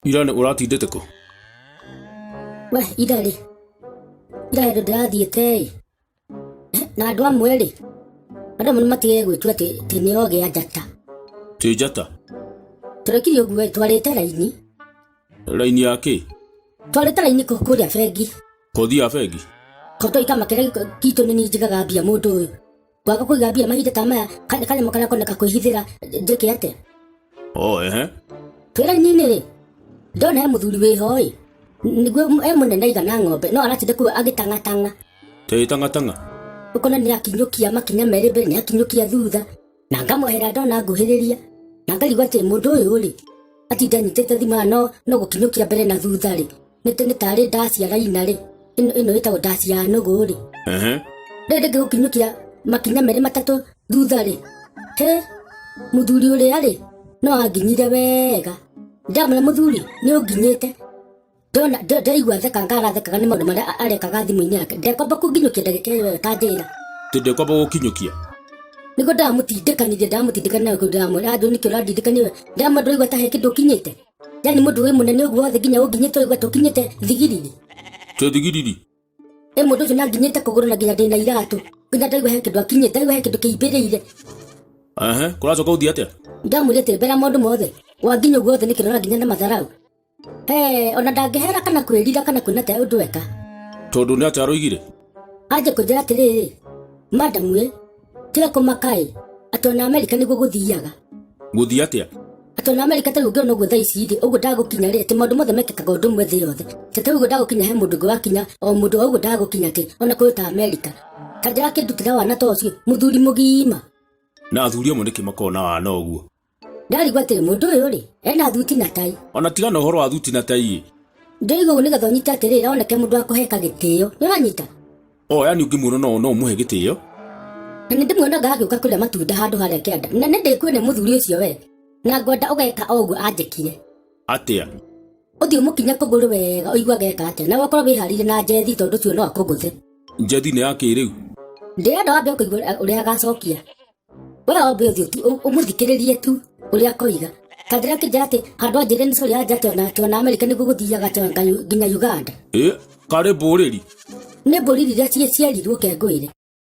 Ira nĩ ũratindĩte kũ? We ira rĩ, ira hĩndĩ ndĩrathiĩte ĩ, na andũ amwe rĩ, andũ amwe nĩmatigire gwĩtua atĩ atĩ nĩ ogĩ a njata. Tĩ njata? Tũrekire ũguo ĩ, twarĩte raini. Raini ya kĩ? Twarĩte raini kũrĩa bengi. Kothi ya bengi? Kondo ikamakĩra kitũ nĩ niĩ njigaga mbia mũndũ ũyũ. Kwaga kũiga mbia mahinda ta maya kanyamũ karĩa koneka kwĩhithĩra njĩke atĩa? Oh, ehe. Twĩ raini-inĩ rĩ, ndona he mũthuri wĩho ĩ, nĩguo e mũnene aigana ng'ombe no aratinda kũu agĩtang'atang'a. Tĩtang'atang'a? Ũkona nĩ akinyũkia makinya merĩ mbere nĩ akinyũkia thutha na ngamwehera ndona nguhĩrĩria na ngarigwo atĩ mũndũ ũyũ rĩ atinda anyitĩte thimũ haha no no gũkinyũkia mbere na thutha rĩ nĩ nĩ tarĩ ndaci araina rĩ ĩno ĩno ĩtagwo ndaci ya nũgũ rĩ. Ehe. Rĩrĩ rĩngĩ gũkinyũkia makinya merĩ matatũ thutha rĩ, he mũthuri ũrĩa rĩ no anginyire wega. Ndamwĩra mũthuri nĩ ũnginyĩte ndona ndaigua theka ngarathekaga nĩ maũndũ marĩa arekaga thimũ-inĩ yake ndekwamba kũnginyũkia ndagĩka ĩyo ta njĩra. Tĩ ndekwamba gũkinyũkia? Nĩguo ndamũtindĩkanire ndamũtindĩkanire na ndamwĩra andũ nĩkĩ ũrandindĩkania ndamwĩra ndũraigua ta he kĩndũ ũkinyĩte yani mũndũ wĩ mũnene ũguo wothe nginya ũnginyĩte ũigua ta ũkinyĩte thigiriri. Tĩ thigiriri? Ĩ mũndũ ũcio nĩanginyĩte kũgũrũ na nginya ndĩna iratũ nginya ndaigua he kĩndũ akinyĩte ndaigua he kĩndũ kĩimbĩrĩire. Ehe, kũracoka gũthiĩ atĩa? Ndamwĩrire atĩrĩ mbere ya maũndũ mothe wanginya ũguo wothe nĩkĩ ũranginya na matharau? He ona ndangĩhera kana kwĩrira kana kwĩna ta ũndũ eka. Tondũ nĩ atĩa aroigire? Anje kũnjĩra atĩrĩrĩ, madam ĩ, tiga kũmaka ĩ, atĩ ona Amerika nĩguo gũthiaga. Gũthiĩ atĩa? Atĩ ona Amerika ta rĩu ũngĩona ũguo thaa ici rĩ, ũguo ndagũkinya rĩ, atĩ maũndũ mothe mekĩkaga ũndũ ũmwe thĩ yothe. Atĩ ta rĩu ũguo ndagũkinya he mũndũ ũngĩ wakinya, o mũndũ o ũguo ndagũkinya atĩ ona kũrĩ ta Amerika. Ta ndĩrakĩndutĩra wana ta ũcio, mũthuri mũgima. Na athuri amwe nĩkĩ makoragwo na wana ũguo? Ndarigwo atĩrĩ mũndũ ũyũ rĩ, ena thuti na tai. Ona tigana ũhoro wa thuti na tai ĩ. Ndĩraigua ũguo nĩgetha ũnyite atĩrĩrĩ oneke mũndũ wa kũheka gĩtĩo. Nĩ ũranyita? Oh, yani ũngĩmuona no no ũmũhe gĩtĩo. Na nĩ ndĩmuonaga agĩũka kũrĩa matunda handũ harĩa kĩanda. Na nĩ ndĩkuona mũthuri ũcio we. Na ngwenda ũgeka o ũguo anjĩkire. Atĩa? Ũthiĩ ũmũkinye kũgũrũ wega ũigue ageka atĩa. Nawe ũkorwo wĩharĩirie na njethi tondũ ũcio no akũgũthe. Njethi nĩ ya kĩ rĩu? Ndĩrenda wambe kũigua ũrĩa agacokia. We wambe ũthiĩ ũmũthikĩrĩrie tu ũrĩa akoiga. Ta ndĩrakĩnjĩra atĩ handũ anjĩre nĩ sorry anja atĩ ona atĩ ona Amerika nĩguo gũthiaga atĩ ona nginya Uganda. Ĩ, karĩ mbũrĩri? Nĩ mbũrĩri iria ciarirwo ke ngwĩre.